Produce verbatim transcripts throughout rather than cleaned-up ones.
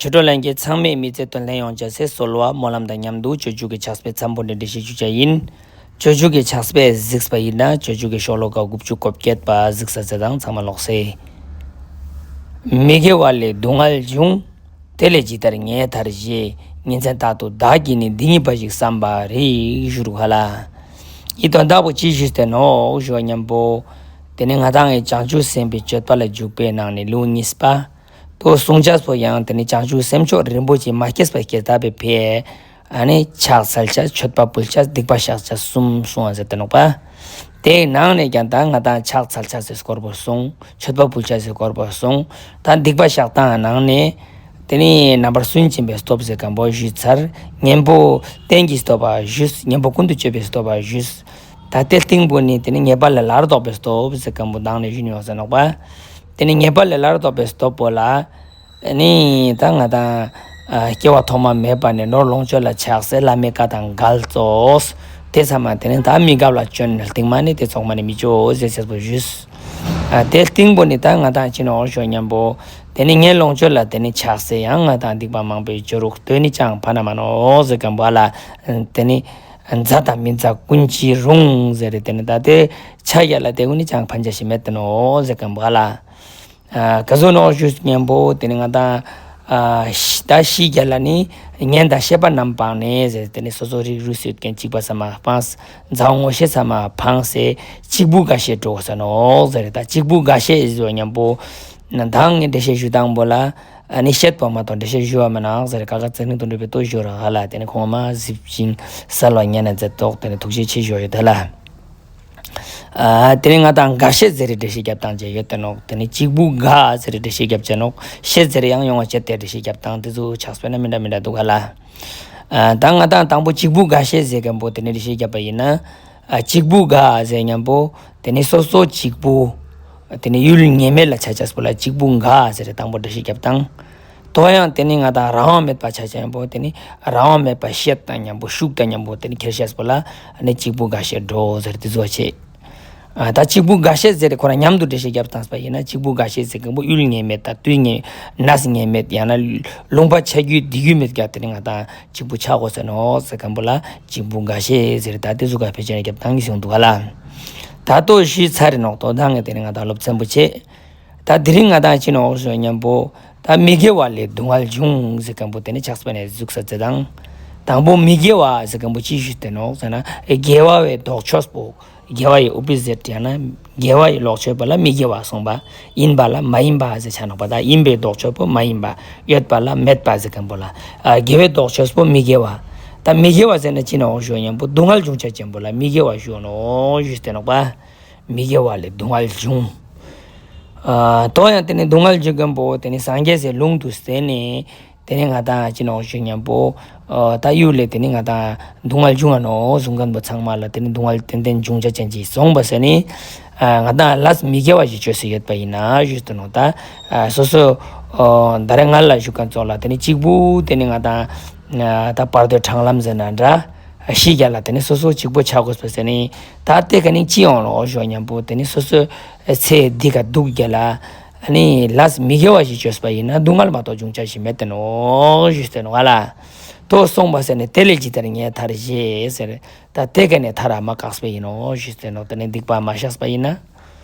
ཆོས་གྲོགས་ལྷན་རྒྱས་ཚང་མའི་མི་ཚེ་དོན་ལྡན་ཡོང་ཅེས་སི་གསོལ་བ་སྨོན་ལམ་དང་མཉམ་དུ་སྤྱོད་འཇུག་གི་ཕྱག་དཔེ་མཚམས་པོ་ནས་འགྲེལ་བཤད་ཞུ་ཅེས་ཡིན། སྤྱོད་འཇུག་གི་ཕྱག་དཔེ་གཟིགས་པ་ཡིན་ན་སྤྱོད་འཇུག་གི་ཤོ་ལོ་ཀ་དགུ་བཅུ་གོ་བརྒྱད་པ་གཟིགས་ས་ཟེར་དང་ཚང་མ་ལོག་སེ། མི་དགེ་བ་ལས་སྡུག་བསྔལ་འབྱུང་། དེ་ལས་ཇི་ལྟར་ངེས་ཐར་ཞེས། ཉིན་མཚན་རྟག་ཏུ་བདག་གིས་ནི། འདི་ཉིད་འབའ་ཞིག་བསམ་པར་རིགས། ཞུ་རུག་ཧ་ལ། འི་དོན་དག་པོ་ཅི་ཞུས་ཏེ་ནོག་ཞུ་བ་མཉམ་པོ། དེ་ནི་ང་དང་ངི་བྱང་ཆུབ་སེམས་དཔའི་སྤྱོད་པ་ལ་འཇུག་པའི་ནང་ནས་ལེའུ་གཉིས་པ། དོ་གསུང་ཅེས་པོ་ཡང་དེ་ནི་བྱང་ཆུབ་སེམས་མཆོག་རིན་པོ་ཆེ་མ་སྐྱེས་པ་སྐྱེ་ཐབས་པའི་ཕྱིར། ཨ་ནི་ཕྱག་འཚལ་ཅེས་མཆོད་པ་ཕུལ་ཅེས་སྡིག་པ་བཤགས་ཅེས་གསུམ་གསུང་བ་ཟེར་ཏེ་ནོག་པ། དེའི་ནང་ནས་ཀྱང་ད་ང་དང་ཕྱག་འཚལ་ཅེས་སི་སྐོར་པོ་གསུངས། མཆོད་པ་ཕུལ་ཅེས་སི་སྐོར་པོ་གསུངས། ད་སྡིག་པ་བཤགས་སྟངས་ནང་ནས། དེ་ནི་རྣམ་པར་སུན་འབྱིན་པའི་སྟོབས་ཟེར་མཁན་པོ་ཞུས་ཚར། གཉེན་པོ་རྟེན་གྱི་སྟོབས་པ་ཞུས། གཉེན་པོ་ཀུན་ཏུ་སྤྱོད་པའི་སྟོབས་པ་ཞུས། ད་དེ་སྟིང་པོ་ནི་དེ་ནི་ཉེས་པ་ལས་སླར་ལྡོག་པའི་སྟོབས་ཟེར་མཁན་པོ་དང་ནི་ཞུ་ནི་ཡོང་ཟེར་ནོག་པ། དེ་ནི་ཉེས་པ་ལས་སླར་ལྡོག་པའི་སྟོབས་པོ་ལ། ནི་ད་ང་དང་ཨ་སྐྱེ་བ་ཐོག་མ་མེད་པ་ནས་ནོར་ལོངས་སྤྱོད་ལ་ཆགས་སེ་བླ་མའི་བཀའ་དང་འགལ་ཙོགས། དེ་ཚང་མ་དེ་ནི་ད་མི་དགེ་བ་ལ་བྱོན་ནས་སྟིང་མ་ནི་དེ་ཚོགས་མ་ནི་མི་ཅོ་ཟེར་ཅེས་པོ་ཞུས། ཨ་དེ་སྟིང་པོ་ནི་ད་ང་དང་ཅི་ནོག་ཞུ་བ་མཉམ་པོ། དེ་ནི་ངན་སློང་སྤྱོད་ལ་དེ་ནི་ཆགས་སེ་ཡང་ང་དང་སྡིག་པ་མང་པོ་ཅོ་རུག་དེ་ནི་ཅང་ཕན་མ་ནོག་ཟེར་མཁན་པོ་ལ། དེ་ནི་མཛའ་དང་མི་མཛའ་ཀུན་ཅི་རུང་ཟེར་རེ་དེ་ནི་ད་དེ་ཆ་རྒྱ་ལ་དེ་ཀུན་ནི་ཅང་ཕན་ཅེས་ཤིག་མེད་དེ་ནོག་ཟེར་མཁན་པོ་ལ། ཨ་ག་ཟུག་ནོག་ཞུ་བ་མཉམ་པོ་དེ་ནི་ང་དང་ཨ་ཤི་ད་ཤི་རྒྱ་ལ་ནི་གཉེན་དང་བཤེས་པ་རྣམས་སྤངས་ནས་ཟེར་དེ་ནི་སོ་སོ་རིགས་རུས་སུ་ཡོད་མཁན་གཅིག་པ་ཚང་མ་སྤངས། མཛའ་བོ་ངོ་ཤེས་ཚང་མ་སྤངས་སེ་གཅིག་པུ་དགའ་བྱེད་འགྲོ་དགོས་ས་ནོག་ཟེར་རེ། ད་གཅིག་པུ་དགའ་བྱེད་ཟེར་བ་མཉམ་པོ་ན་དང་ངས་འགྲེལ་བཤད་ཞུ་སྟངས་པོ་ལ་ཨ་ནི་བཤད་པ་མ་གཏོགས་འགྲེལ་བཤད་ཞུ་བ་མེད་ནོག་ཟེར་རེ། ཀ་ཁ་ཚེ་རིང་དོན་གྲུབ་པའི་ལྟོས་ཞུ་ར་ཧ་ལ་དེ་ནི་ཁོང་མ་གཟིབ་ཅིང་གསལ་བ་ཉན་ན་མཛད་དོག་དེ་ནི་ཐུགས་རྗེ་ཆེ་ཞུ་ཡོད་དེ་ལ། ཨ་དེ་ནི་ང་དང་དགའ་བྱེད་ཟེར་རེ་འགྲེལ་བཤད་རྒྱབ་སྟངས་ཅིག་ཡོད་དེ་ནོག་དེ་ནི་གཅིག་པུ་དགའ་ཟེར་རེ་འགྲེལ་བཤད་རྒྱབ་ཅེས་ནོག་བྱེད་ཟེར་རེ་ཡང་ཡོང་བ་བྱེད་དེ་འགྲེལ་བཤད་རྒྱབ་སྟངས་དེ་ཚོ་ཆགས་པས་ན་མི་འདྲ་མི་འདྲ་འདུག་ག་ལ། ཨ་ད་ང་དང་དང་པོ་གཅིག་པུ་དགའ་བྱེད་ཟེར་མཁན་པོ་དེ་ནི་འགྲེལ་བཤད་རྒྱབ་པ་ཡིན་ན། ཨ་གཅིག་པུ་དགའ་ཟེར་མཁན་པོ་དེ་ནི་སོ་སོ་གཅིག་པུ། དེ་ནི་ཡུལ་ངེས་མེད་ལ་ཆ་ཅེས་པོ་ལ་གཅིག་པུ་དགའ་ཟེར་རེ་དང་པོ་འགྲེལ་བཤད་རྒྱབ་སྟངས། དོ་ཡང་དེ་ནི་ང་དང་རང་དབང་མེད་པ་ཆ་ཅེས་པོ་དེ་ནི་རང་དབང་མེད་པ་ཤེད་དང་མཉམ་པོ་ཤུགས་དང་མཉམ་པོ་དེ་ནི་ཁྱེར་ཅེས་པོ་ལ་ནི་གཅིག་པུ་དགའ་བྱེད་འགྲོ་ཟེར་དེ་ཟུག་བྱེད། ཨ་ད་གཅིག་པུ་དགའ་བྱེད་ཟེར་རེ་ཁོ་རང་མཉམ་དུ་འགྲེལ་བཤད་རྒྱབ་སྟངས་པ་ཡིན་ན་གཅིག་པུ་དགའ་བྱེད་ཟེར་མཁན་པོ་ཡུལ་ངེས་མེད་དང་དུས་ངེས་གནས་ངེས་མེད་ཡང་ན་ལུང་པ་ཆ་རྒྱུས་འདི་རྒྱུས་མེད་ཀྱང་དེ་ནི་ང་དང་གཅིག་པུ་ཆ་དགོས་ས་ནོག་ཟེར་མཁན་པོ་ལ་གཅིག་པུ་དགའ་བྱེད་ཟེར་རེ། ད་དེ་ཟུག་ག་ཕལ་ཆེར་རྒྱབ་སྟངས་ཀྱི་གསུངས་འདུག་ག་ལ། ད་དོ་ཞུས་ཚར་རེ་ནོག་དོ་ད་ངས་དེ་ནི་ང་དང་སློབ་ཚན་པོ་བྱེད། ད་དེ་རིང་ང་དང་ཅི་ནོག་ཞུ་མཉམ་པོ། ད་མི་དགེ་བ་ལས་སྡུག་བསྔལ་འབྱུང་ཟེར་མཁན་པོ་དེ་ནི་ཕྱག་དཔེ་ནས་གཟིགས་ས་ཟེར་དང་། དང་པོ་མི་དགེ་བ་ཟེར་མཁན་པོ་ཅི་ཞུས་ཏེ་ནོག་ཟེར་ན་དགེ་བ་བའི་ལྡོག་ཕྱོགས་པོ། དགེ་བ་ཡི་ཨོ་པོ་ཟིཊ་ཡང་ན་དགེ་བ་ཡི་ལྡོག་ཕྱོགས་པོ་ལ་མི་དགེ་བ་གསུངས་པ། ཡིན་པ་ལ་མ་ཡིན་པ་ཟེར་ཆ་ནོག་པ། ད་ཡིན་པའི་ལྡོག་ཕྱོགས་པོ་མ་ཡིན་པ། ཡོད་པ་ལ་མེད་པ་ཟེར་མཁན་པོ་ལ། ཨ་དགེ་བའི་ལྡོག་ཕྱོགས་པོ་མི་དགེ་བ། ད་མི་དགེ་བ་ཟེར་ན་ཅི་ནོག་ཞུ་མཉམ་པོ་སྡུག་བསྔལ་འབྱུང་ཆ་ཅེས་པོ་ལ་མི་དགེ་བ་ཞུ་ནོག་ཞུས་ཏེ་ནོག་པ། མི་དགེ་བ་ལས་སྡུག་བསྔལ་འབྱུང་། ཨ་དོ་ཡང་དེ་ནི་སྡུག་བསྔལ་འབྱུང་མཁན་པོ་དེ་ནི་སངས་རྒྱས་སི་ལུང་དུ་བསྟན་ནས་དེ་ནི་ང་དང་ཅི་ནོག་ཞུ་མཉམ་པོ། ཨ་ད་ཡུལ་ལས་དེ་ནི་ང་དང་སྡུག་བསྔལ་འབྱུང་ང་ནོག་གསུང་མཁན་པོ་ཚང་མ་ལ་དེ་ནི་སྡུག་བསྔལ་ཏན་ཏན་འབྱུང་ཆ་ཅེས་ཅིག་གསུངས་པ་ཟེར་ནི། ཨ་ང་དང་ལས་མི་དགེ་བ་ཞིག་བཅོས་སེ་ཡོད་པ་ཡིན་ན་ཞུས་ཏེ་ནོག་ད་ཨ་སོ་སོ་ཨ་ད་རེས་ང་ལ་ཞུ་མཁན་ཚོ་ལ་དེ་ནི་གཅིག་པུ་དེ་ནི་ང་དང་ཨ་ད་བར་དོའི་འཕྲང་ལམ་ཟེར་ན་འདྲ། ཤི་རྒྱ་ལ་དེ་ནི་སོ་སོ་གཅིག་པུ་ཆ་དགོས་པ་ཟེར་ནི། ད་དེ་ཀ་ནི་ཅི་ཡོང་ནོག་ཞུ་མཉམ་པོ་དེ་ནི་སོ་སོ་ཚེ་འདི་ཀ་སྡུག་རྒྱ་ལ་ནི་ལས་མི་དགེ་བ་ཞིག་བཅོས་པ་ཡིན་ན་སྡུག་བསྔལ་མ་གཏོགས་འབྱུང་ཆ་ཞིག་མེད་དེ་ནོག་ཞུས་ཏེ་ནོག་ལ། དོ་གསུངས་པ་ཟེར་ནི་དེ་ལས་ཇི་ལྟར་ངེས་ཐར་ཞེས་ཟེར། ད་དེ་ཀ་ནི་ཐར་ར་མ་བཀག་པ་ཡིན་ནོག་ཞུས་ཏེ་ནོག་དེ་ནི་སྡིག་པ་མ་བཤགས་པ་ཡིན་ན།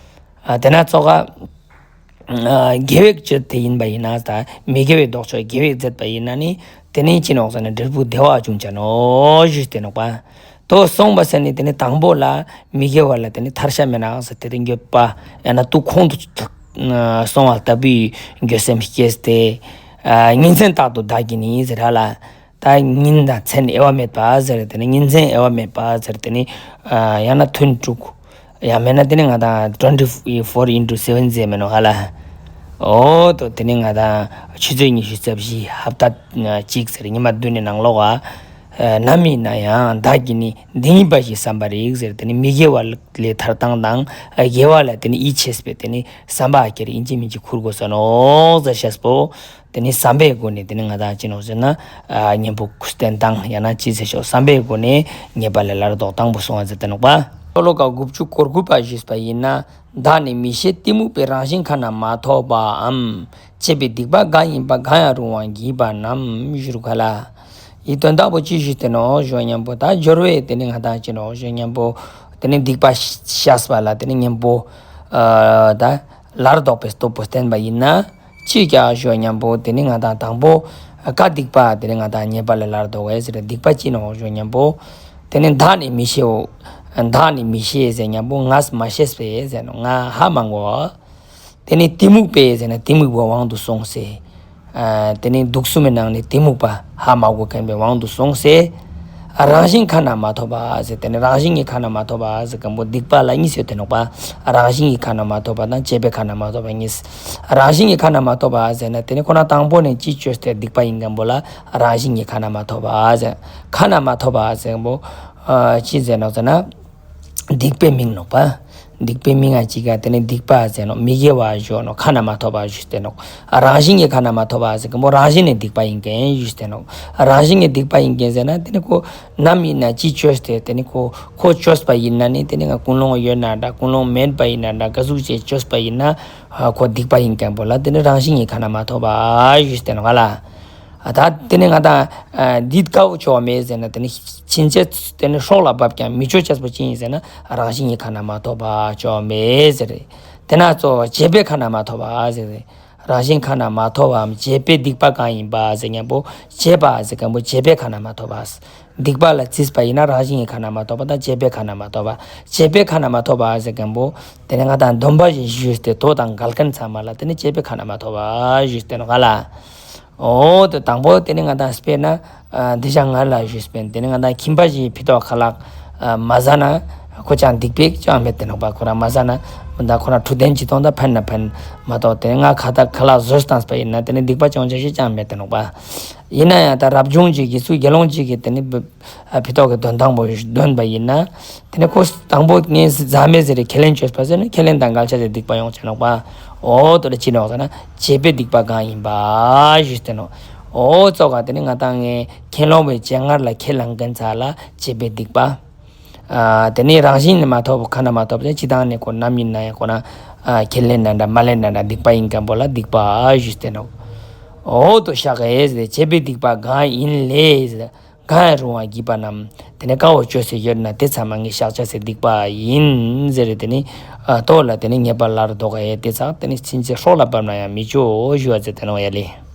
ཨ་དེ་ན་ཙོགས་ཀ་ཨ་དགེ་བའི་སྤྱོད་དེ་ཡིན་པ་ཡིན་ན་ད་མི་དགེ་བའི་ལྡོག་ཕྱོགས་དགེ་བའི་མཛད་པ་ཡིན་ན་ནི་དེ་ནི་ཅི་ནོག་ཟེར་ན་འབྲས་བུ་བདེ་བ་འབྱུང་ཆ་ནོག་ཞུས་ཏེ་ནོག་པ། དོ་གསུངས་པ་ཟེར་ནི་དེ་ནི་དང་པོ་ལ་མི་དགེ་བ་ལ་དེ་ནི་ཐར་ཤ་མེད་ན་ཟེར་དེ་རིང་འགྱོད་པ་ཡང་ན་དུག་ཁོང་དུ་སོང་བ་ལྟ་བུའི་འགྱོད་སེམས་སྐྱེས་ཏེ། ཨ་ཉིན་མཚན་རྟག་ཏུ་བདག་གིས་ནི་ཟེར་ར་ལ། ད་ཉིན་དང་མཚན་དབྱེ་བ་མེད་པ་ཟེར་དེ་ནི་ཉིན་མཚན་དབྱེ་བ་མེད་པ་ཟེར་དེ་ནི་ཨ་ཡང་ན་ཐུན་དྲུག་ཡང་མེད་ན་དེ་ནི་ང་དང་ཊུ་ཝེན་ཊི་ཕོར་ཨིན་ཊུ་སེ་ཝེན་ཟེར་མེད་ནོག་ཧ་ལ། འོ་དོ་དེ་ནི་ང་དང་ཆུ་ཚོད་ཉི་ཤུ་རྩ་བཞི་ཧབ་ཏ་གཅིག་ཟེར་ཉི་མ་བདུན་ནི་ནང་ལོགས་ཨ་ནམ་ཡིན་ན་ཡང་བདག་གིས་ནི་འདི་ཉིད་འབའ་ཞིག་བསམ་པར་རིགས་ཟེར་དེ་ནི་མི་དགེ་བ་ལས་ཐར་སྟངས་དང་དགེ་བ་ལ་དེ་ནི་ཡིད་ཆེས་པའི་དེ་ནི་བསམ་པ་ཨ་ཀེ་རེ་ཨིན་ཅི་མིན་ཅི་ཁུར་དགོས་ས་ནོག་ཟེར་ཤེས་པོ། དེ་ནི་བསམ་པའི་སྒོ་ནས་དེ་ནི་ང་དང་ཅི་ནོག་ཟེར་ན། ཨ་གཉེན་པོ་བསྟེན་སྟངས་ཡང་ན་ཅི་ཟེར་ཤོག་བསམ་པའི་སྒོ་ནས་ཉེས་པ་ལས་སླར་ལྡོག་སྟངས་པོ་གསུང་བ་ཟེར་ཏེ་ནོག་པ། ཤོ་ལོ་ཀ་དགུ་བཅུ་གོ་དགུ་པ་ཞུས་པ་ཡིན་ན། བདག་ནི་མི་ཤེས་གཏི་མུག་པས། རང་བཞིན་ཁ་ན་མ་ཐོ་བའམ། བཅས་པའི་སྡིག་པ་གང་ཡིན་པ། གང་ཡང་རུང་བ་བགྱིས་པ་རྣམས། ཞུ་རུ་ཁ་ལ། ཡི་དོན་དག་པོ་ཅི་ཞུས་ཏེ་ནོག་ཞུ་ཉམ་པོ། ད་སྦྱོར་བས་དེ་ནི་ང་དང་ཅི་ནོག་ཞུ་ཉམ་པོ། དེ་ནི་སྡིག་པ་བཤགས་པ་ལ་དེ་ནི་ཉམ་པོ། ཨ་ད་སླར་ལྡོག་པའི་སྟོབས་པོ་བསྟན་པ་ཡིན་ན། ཅི་ཀ་ཞུ་ཉམ་པོ། དེ་ནི་ང་དང་དང་པོ་ཀ་སྡིག་པ་དེ་ནི་ང་དང་ཉེས་པ་ལས་སླར་ལྡོག་པའི་ཟེར་སྡིག་པ་ཅི་ནོག་ཞུ་ཉམ་པོ། དེ་ནི་བདག་ནི་མི་ཤེས་འོ། བདག་ནི་མི་ཤེས་ཟེར་ཉམ་པོ་ངས་མ་ཤེས་པས་ཟེར་ནོག་ང་ཧ་མ་གོ། དེ་ནི་གཏི་མུག་པས་ཟེར་ན་གཏི་མུག་པའི་དབང་དུ་སོང་སྟེ། ཨ་དེ་ནི་དུག་གསུམ་མི་ནང་ནས་གཏི་མུག་པ་ཧ་མ་གོ་མཁན་པའི་དབང་དུ་སོང་སྟེ། རང་བཞིན་ཁ་ན་མ་ཐོ་བ་ཟེར་དེ་ནི་རང་བཞིན་གྱི་ཁ་ན་མ་ཐོ་བ་ཟེར་མཁན་པོ་སྡིག་པ་ལ་གཉིས་ཡོད་དེ་ནོག་པ། རང་བཞིན་གྱི་ཁ་ན་མ་ཐོ་བ་དང་བཅས་པའི་ཁ་ན་མ་ཐོ་བ་གཉིས། རང་བཞིན་གྱི་ཁ་ན་མ་ཐོ་བ་ཟེར་ན་དེ་ནི་ཁོ་ན་དང་པོ་ནས་ཅི་བཅོས་ཏེ་སྡིག་པ་ཡིན་མཁན་པོ་ལ་རང་བཞིན་གྱི་ཁ་ན་མ་ཐོ་བ་ཟེར། ཁ་ན་མ་ཐོ་བ་ཟེར་མཁན་པོ་ཨ་ཅི་ཟེར་ནོག་ཟེར་ན། སྡིག་པའི་མིང་ནོག་པ། སྡིག་པའི་མིང་ང་ཅི་ཀ་དེ་ནི་སྡིག་པ་ཟེར་ནོག་མི་དགེ་བ་ཞུ་ནོག་ཁ་ན་མ་ཐོ་བ་ཞུས་ཏེ་ནོག་རང་བཞིན་གྱི་ཁ་ན་མ་ཐོ་བ་ཟེར་མཁན་པོ་རང་བཞིན་ནི་སྡིག་པ་ཡིན་མཁན་ཞུས་ཏེ་ནོག་རང་བཞིན་གྱི་སྡིག་པ་ཡིན་མཁན་ཟེར་ན་དེ་ནི་ཁོ་ནམ་ཡིན་ན་ཅི་བཅོས་ཏེ་དེ་ནི་ཁོ་ཁོ་བཅོས་པ་ཡིན་ན་ནི་དེ་ནི་ང་ཀུན་སློང་ཡོད་ན་འདྲ་ཀུན་སློང་མེད་པ་ཡིན་ན་འདྲ་ག་ཟུག་ཅིག་བཅོས་པ་ཡིན་ན་ཁོ་སྡིག་པ་ཡིན་མཁན་པོ་ལ་དེ་ནི་རང་བཞིན་གྱི་ཁ་ན་མ་ཐོ་བ་ཞུས་ཏེ་ནོག་ལ། ཨ་ད་དེ་ནི་ང་དང་ཨ་འདི་ཀ་བོ་ཅོ་མེད་ཟེར་ན་དེ་ནི་ཕྱིན་ཆད་དེ་ནི་སྲོག་ལ་བབ་ཀྱང་མི་ཅོ་ཅེས་པོ་ཅི་ཡིན་ཟེར་ན་རང་བཞིན་གྱི་ཁ་ན་མ་ཐོ་བ་ཅོ་མེད་ཟེར། དེ་ན་གཙོ་བོ་བཅས་པའི་ཁ་ན་མ་ཐོ་བ་ཟེར། རང་བཞིན་ཁ་ན་མ་ཐོ་བའམ་བཅས་པའི་སྡིག་པ་གང་ཡིན་པ་ཟེར་མཁན་པོ་བཅས་པ་ཟེར་མཁན་པོ་བཅས་པའི་ཁ་ན་མ་ཐོ་བ། སྡིག་པ་ལ་བརྩིས་པ་ཡིན་ན་རང་བཞིན་གྱི་ཁ་ན་མ་ཐོ་བ་དང་བཅས་པའི་ཁ་ན་མ་ཐོ་བ། བཅས་པའི་ཁ་ན་མ་ཐོ་བ་ཟེར་མཁན་པོ་དེ་ནི་ང་དང་སྡོམ་པ་ཞིག་ཞུས་ཏེ་དོ་དང་འགལ་མཁན་ཚང་མ་ལ་དེ་ནི་བཅས་པའི་ཁ་ན་མ་ཐོ་བ་ཞུས་ཏེ་ནོག་ལ། འོ་དེ་དང་པོ་དེ་ནི་ང་དང་དཔེར་ན་ཨ་འདི་ཅང་ང་ལ་ཞུས་པས་དེ་ནི་ང་དང་ཁྱིམ་པ་ཞིག་ཕི་ཏོག་ཁ་ལག་ཨ་མ་ཟ་ན་ཁོ་ཅང་སྡིག་པ་ཅང་མེད་དེ་ནོག་པ། ཁོ་རང་མ་ཟ་ན་མ་ད་ཁོ་རང་འཕྲོད་བསྟེན་ཅི་གཏོང་ད་ཕན་ན་ཕན་མ་གཏོགས་དེ་ནི་ང་ཁ་ད་ཁ་ལག་ཟོས་བཏང་པ་ཡིན་ན་དེ་ནི་སྡིག་པ་ཅང་ཅང་ཞིག་ཅང་མེད་དེ་ནོག་པ། ཡིན་ན་ཡང་ད་རབ་བྱུང་ཅིག་གིས་སུ་དགེ་སློང་ཅིག་གིས་དེ་ནི་ཨ་ཕི་ཏོག་གི་དོན་དང་པོ་འདོན་པ་ཡིན་ན། དེ་ནི་ཁོ་དང་པོ་ངས་ཟ་མེད་ཟེར་ཁས་ལེན་བཅོས་པ་ཟེར་ན་ཁས་ལེན་དང་འགལ་ཆ་ཟེར་སྡིག་པ་ཡོང་ཆ་ནོག་པ། འོ་དོ་ལ་ཅི་ནོག་ཟེར་ན་བཅས་པའི་སྡིག་པ་གང་ཡིན་པ་ཞུས་ཏེ་ནོག་འོ་ཙོགས་ཀ་དེ་ནི་ང་དང་ངས་ཁས་བླངས་པའི་སྤྱན་སྔར་ལ་ཁས་བླངས་མཁན་ཚང་ལ་བཅས་པའི་སྡིག་པ། ཨ་དེ་ནི་རང་བཞིན་ནི་མ་ཐོབ་ཁ་ན་མ་ཐོབ་ཅེས་ཅི་དང་ནི་ཁོ་ནམ་ཡིན་ན་ཡང་ཁོ་ན་ཨ་ཁས་ལེན་ན་འདྲ་མ་ལེན་ན་འདྲ་སྡིག་པ་ཡིན་མཁན་པོ་ལ་སྡིག་པ་ཞུས་ཏེ་ནོག་འོ་དོ་བཤགས་ཨེ་ཟེར་བཅས་པའི་སྡིག་པ་གང་ཡིན་ལས་ཟེར། གང་ཡང་རུང་བ་བགྱིས་པ་རྣམས། དེ་ནི་ཀ་བོ་བཅོས་ཏེ་ཡོད་ན་དེ་ཚང་མ་ངས་བཤགས་བྱ་ཟེར་སྡིག་པ་ཡིན་ཟེར་དེ་ནི་ཨ་དོ་ལ་དེ་ནི་ཉེས་པ་སླར་ལྡོག་ཨེ་དེ་ཚང་དེ་ནི་ཕྱིན་ཆད་སྲོག་ལ་བབ་ན་ཡང་མི་ཅོ་ཞུ་བ་ཟེར་དེ་ནོག་ཡ་ལེ།